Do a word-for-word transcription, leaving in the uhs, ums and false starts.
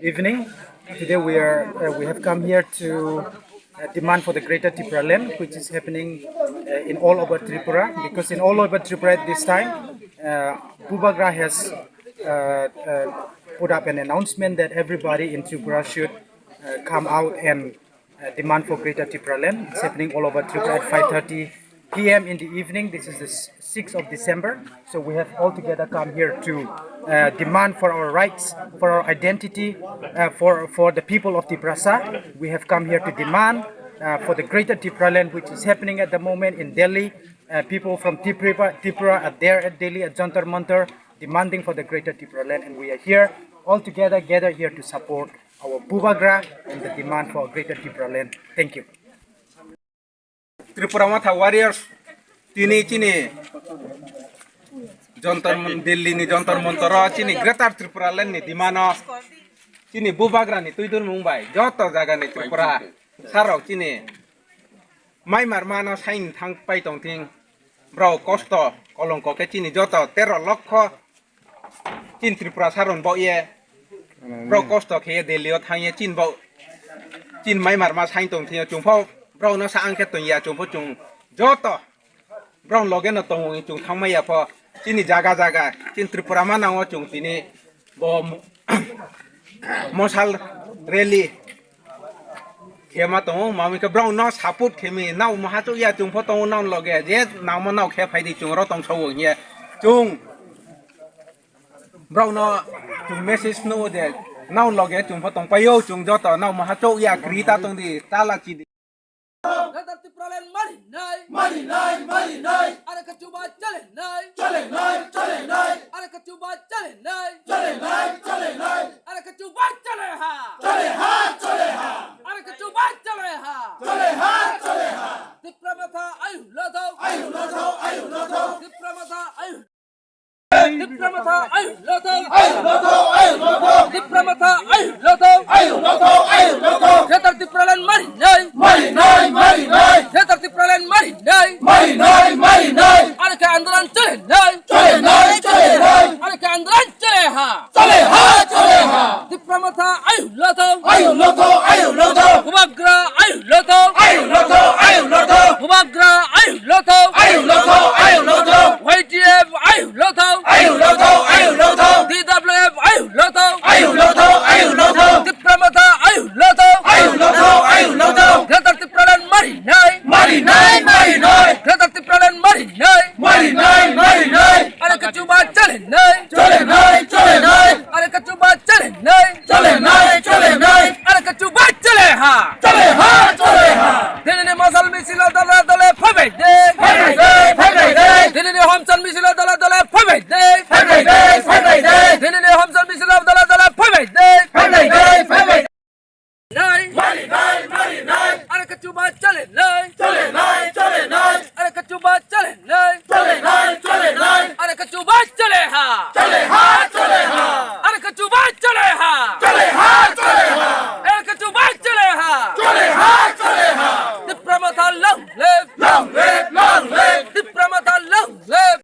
Evening. Today we are, uh, we have come here to, uh, demand for the Greater Tipraland, which is happening, uh, in all over Tripura, because in all over Tripura at this time, uh, Bubagra has, uh, uh, put up an announcement that everybody in Tripura should, uh, come out and, uh, demand for Greater Tipraland. It's happening all over Tripura at five thirty p m in the evening. This is the s-, sixth of December. So we have all together come here to, uh, demand for our rights, for our identity, uh, for, for the people of Tiprasa. We have come here to demand, uh, for the Greater Tipraland, which is happening at the moment in Delhi. Uh, people from Tripura, Tripura are there at Delhi at Jantar Mantar demanding for the Greater Tipraland, and we are here all together, gathered here to support our Bubagra and the demand for Greater Tipraland. Thank you. Tripura Motha Warriors, tini chini Jantar Mon-, Delhi ni Jantar Mantar o chini Greater Tipraland ni demand o chini Bubagra ni tuidulmung bai joto zaga ni Tripura sarao chini maimarma no saing thang pai tong thing, brao kosto kolongko khe chini joto tero lokho chini Tripura sarao ni baoh ye brao kosto khe ye Delhi o thanng ye chini baoh, chini maimarma saing tong thing yo chung pho brao no sa ang khe tong ya, chung pho chung joto brao ni loge no tong ong ye chung thanngmai ya pho, chini zaga zaga chini Tripura manang wo chung tini bo mosal rally khe ma tong ou, ma mi khe brao no support khe mi, nrao maha chouh ya chung pho tong ou, nrao ni loge je nangmo nrao khe phai di, chung ro tong sao hing ye chung brao no chung message nuh ou de, nrao ni loge chung pho tongpai ou, chung joto nrao maha chouh ya kri ta tong di, ta la chi di. Greater Tipraland mari nai. Mari nai, mari nai. Are khe chuba chale nai. Chale nai, chale nai. Are khe chuba chale nai. Chale nai, chale nai. Are khe chuba chale ha. Chale ha, chale ha. Are khe chuba chale ha. Chale ha, chale ha. Tipra Motha ayu lotho. Ayu lotho, ayu lotho. Tipra Motha ayu Tipra Motha ayu lotho. Ayu lotho, ayu lotho. Tipra Motha ayu lotho. Ayu lotho, ayu lotho. Greater Tipraland mari nai. Mari nai, mari nai. Greater Tipraland mari nai. Mari nai, mari nai. Are khe andolon chale nai. Chale nai, chale nai. Are khe andolon chale ha. Chale ha, chale ha. Tipra Motha ayu lotho. Ayu lotho, ayu lotho. Bubagra ayu lotho. Ayu lotho, ayu lotho. Bubagra ayu lotho. Ayu lotho, ayu lotho. Y T F ayu lotho. Ayu lotho, ayu lotho. T W F ayu lotho. Ayu lotho, ayu lotho. Tipra Motha ayu lotho. Ayu lotho, ayu lotho. Greater Tipraland mari nai. Mari nai, mari nai. Greater Tipraland mari nai. Mari nai, mari nai. Are khe chuba chale nai. Chale nai, chale nai. Are khe chuba chale nai. Chale nai, chale nai. Are khe chuba chale ha. Chale ha, chale ha. Dini ni mosal misil o dole dole phaibai de. Phaibai de, phaibai de. Dini ni homsal misil o dole dole phaibai de. Phaibai de, phaibai de. Dini ni homsal misil o dole dole phaibai de. Phaibai de, phaibai de. Nai. Mari nai, mari nai. Are khe chuba chale nai. Chale nai, chale nai. Are khe chuba chale nai. Chale nai, chale nai. Are khe chuba chale ha. Chale ha, chale ha.